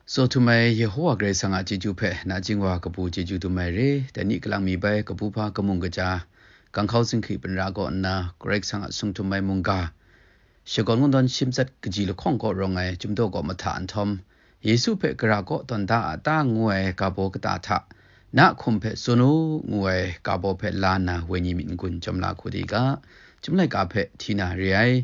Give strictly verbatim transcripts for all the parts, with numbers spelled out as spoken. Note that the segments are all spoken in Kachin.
Tsaw htum ai Yehowa Karai Kasang a chyeju hpe nachying wa kabu chyeju dum ai re, dai ni kalang mi bai kabu hpa kamung kaja, ganghkau zinghkri panra kaw nna Karai Kasang a sung htum ai mungga, shakawn kungdawn shi matsat kaji lahkawng kaw rawng ai Chyum Daw Kaw Mahta nhtawm, Yesu hpe gara kaw tawn da a ta ngu ai ga baw kata hta, na hkum hpe tsun u ngu ai ga baw hpe la nna wenyi myit n-gun chyawm la hku di ga, Chyum laika hpe hti na re ai.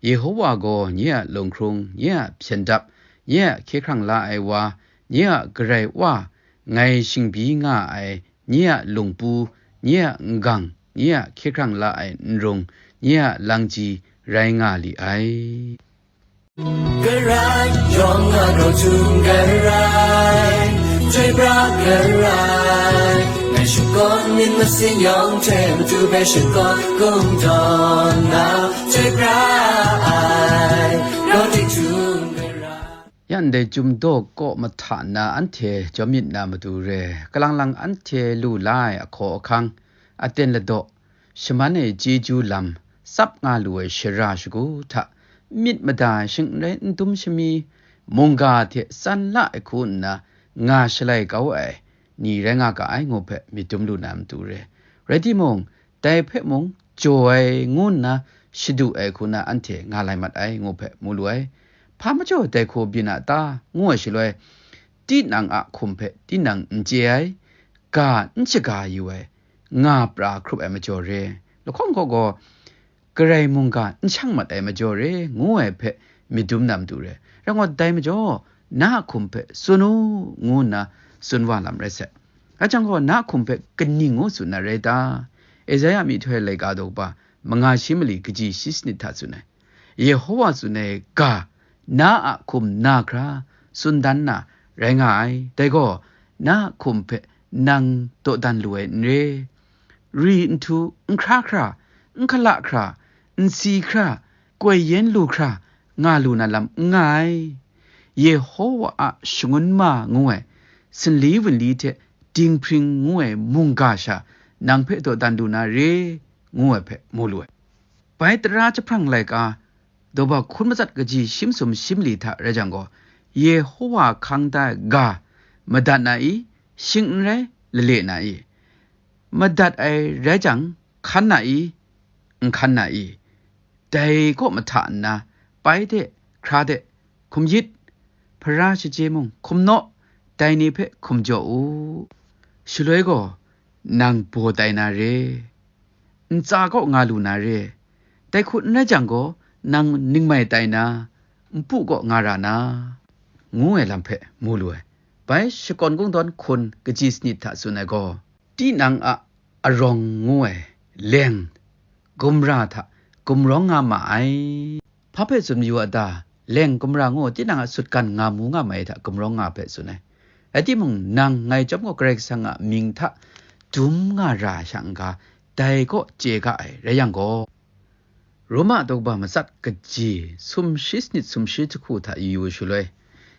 Yehowa gaw nye a lunghkrung, nye a hpyen dap, nye a hkye hkrang la ai wa, nye a Karai Wa, ngai shingbyi nga ai, nye a lungpu, nye a n-gang, nye a hkye hkrang la ai n-rung, nye a langji rai nga li ai. Karai yawng a grau htum karai, chyoi pra karai, ngai shakawn myit masin yawng hte matu hpe shakawn kungdawn na, chyoi pra ai, grau tik htum karai. Ya ndai Chyum Daw Kaw Mahta nna anhte jawm myit na matu re, kalang lang anhte lu la ai ahkaw ahkang, aten ladaw, shaman ai chyeju lam, tsap nga lu ai shara shagu hta, myit mada ai shing n rai n dum shami, mungga hte tsan la ai hku nna nga shalai kau ai ni rai nga ga ai ngu hpe myit dum lu na matu re. Rai timung, dai hpe mung jaw ai ngu nna shadu ai hku na anhte nga lai mat ai ngu hpe mu lu ai. Hpa majaw dai hku byin a ta? Ngu ai shaloi, tinang a hkum hpe tinang n chye ai, ga n shaga yu ai, nga pra hkrup ai majaw re. Lahkawng kaw gaw, Karai mungga n shang mat ai majaw re, ngu ai hpe myit dum na matu re. Rai ngut dai majaw, na a hkum hpe tsun u, ngu nna tsun wa lam rai sai. Rai jang gaw, na a hkum hpe kaning ngu tsun na rai ta? Esaia myihtoi laika daw kaba manga shi mali kaji shi sanit hta tsun ai. Yehowa tsun ai ga, na a hkum na hkra tsun dan na rai nga ai. Dai gaw, na a hkum hpe nang dawdan lu ai n re. Ri nhtu, n hkra hkra, n hkala hkra, n si hkra, koi yen lu hkra, nga lu na lam n nga ai. Yehowa a shangun ma ngu ai, sanli wunli hte dinghpring ngu ai mungga sha nang hpe dawdan lu na re, ngu ai hpe mu lu ai. Bai tara jahprang laika, daw ba hkun matsat kaji shi masum shi mali hta rai jang gaw, Yehowa hkang da ai ga, madat na i? Shing n rai, lale na i? Madat ai rai jang, hkan na i? N hkan na i? Dai kaw mahta nna, pai de, hkra de, hkum yit, hpara shaje mung hkum naw, dai ni hpe hkum jaw u. Shaloi gaw, nang baw tai na re, ntsa kaw nga lu na re, dai hku n rai jang gaw, nang ningmai tai na, npu kaw nga ra na, ngu ai lam hpe mu lu ai. Bai shakawn kungdawn hkun kaji sanit hta tsun ai gaw, tinang a arawng ngu ai leng, gumra hta gumrawng nga ma ai. Hpa hpe tsun mayu a ta? Leng gumra ngu tinang a sutgan nga mu nga mai hta gumrawng nga hpe tsun ai. Rai timung, nang ngai chyawm gaw Karai Kasang a mying hta dum nga ra ai sha n-ga, dai kaw chye ga ai rai yang gaw, Roma daw kaba matsat kaji sumshi sanit sumshi jahku hta yu yu shaloi,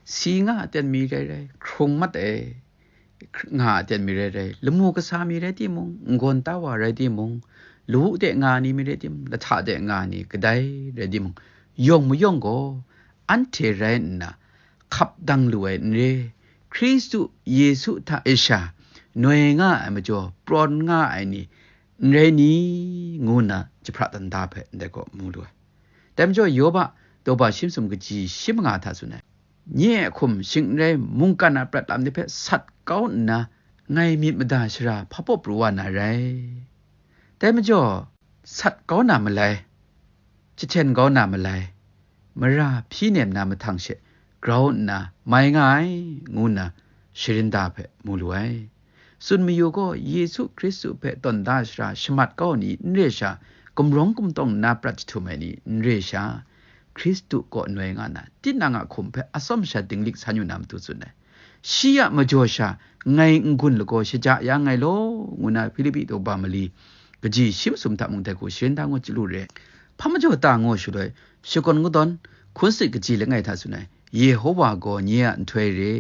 si nga a ten mi rai rai, hkrung mat ai, nga a ten mi rai rai, lamu kasa mi rai timung, n-gawn ta wa rai timung, lawu de nga ni mi rai timung, lahta de nga ni kadai rai timung, yawng mayawng gaw, anhte rai nna, hkap dang lu ai n re, Hkristu Yesu hta e sha noi nga ai majaw, prawn nga ai ni n rai ni? Ngu nna jahpra dan da hpe ndai gaw mu lu ai. Dai majaw, Yoba daw ba shi masum kaji shi manga hta tsun ai, nye a hkum shing n rai, mungkan a prat lam ni hpe sat kau nna, ngai myit mada shara hpa baw pru wa na rai. Dai majaw, sat kau na malai, jahten kau na malai, mara hpyi nem na mahtang she grau nna mai nga ai, ngu nna sharin da hpe mu lu ai. Tsun mayu gaw, Yesu Hkristu hpe tawn da shara shamat kau ai ni n re sha, gumrawng gumtawng nna prat jahtum ai ni n re sha, Hkristu kaw noi nga na, tinang a hkum hpe atsawm sha dinglik san yu na matu tsun ai. Shi a majaw sha ngai n-gun lagaw shaja ya nngai law, ngu na Hpilipi daw ba mali kaji shi masum hta mung dai hku sharin da ngut chyalu re. Hpa majaw ta ngu shaloi, shakawn kungdawn hkun sanit kaji langai hta tsun ai, Yehowa gaw nye a nhtoi re,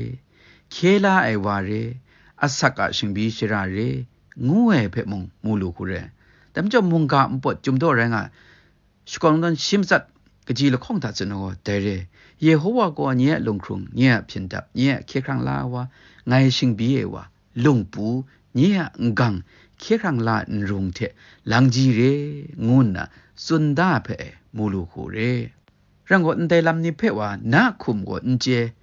hkye la ai wa re, asak a shingbyi shara re, ngu ai hpe mung mu lu hku re. Dai majaw, mungga npawt Chyum Daw rai nga ai, shakawn kungdawn shi matsat kaji lahkawng hta tsun ai gaw dai re. Yehowa gaw nye a lunghkrung, nye a hpyen dap, nye a hkye hkrang la ai wa, ngai shingbyi ai wa, lungpu, nye a n-gang, hkye hkrang la ai n-rung hte lang ji re, ngu nna tsun da ai hpe mu lu hku re. Rai gaw, ndai lam ni hpe wa na hkum gaw n chye,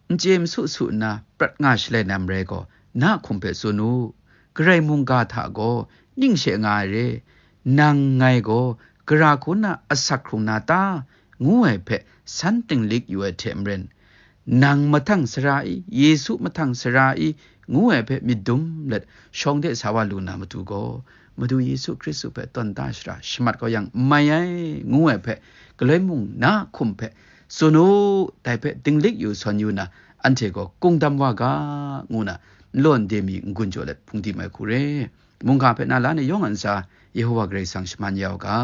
n chye masu su nna prat nga shalai na marai gaw, na hkum hpe tsun u. Karai mungga hta gaw ning she nga ai re. Nang ngai gaw gara hku na asak hkrung na ta? Ngu ai hpe san dinglik yu ai hte maren, nang mahtang sara i, Yesu mahtang sara i, ngu ai hpe myit dum let shawng de sa wa lu na matu gaw, Madu Yesu Hkristu hpe tawn da shara shamat kau yang n mai ai, ngu ai hpe galoi mung na hkum hpe tsun u, dai hpe dinglik yu sawn yu na, anhte gaw kungdam wa ga, ngu na, nlaw nde mi n-gun jaw let hpung di mai hku re. Mungga hpe na la ni yawng a ntsa, Yehowa Karai Kasang shaman ya u ga.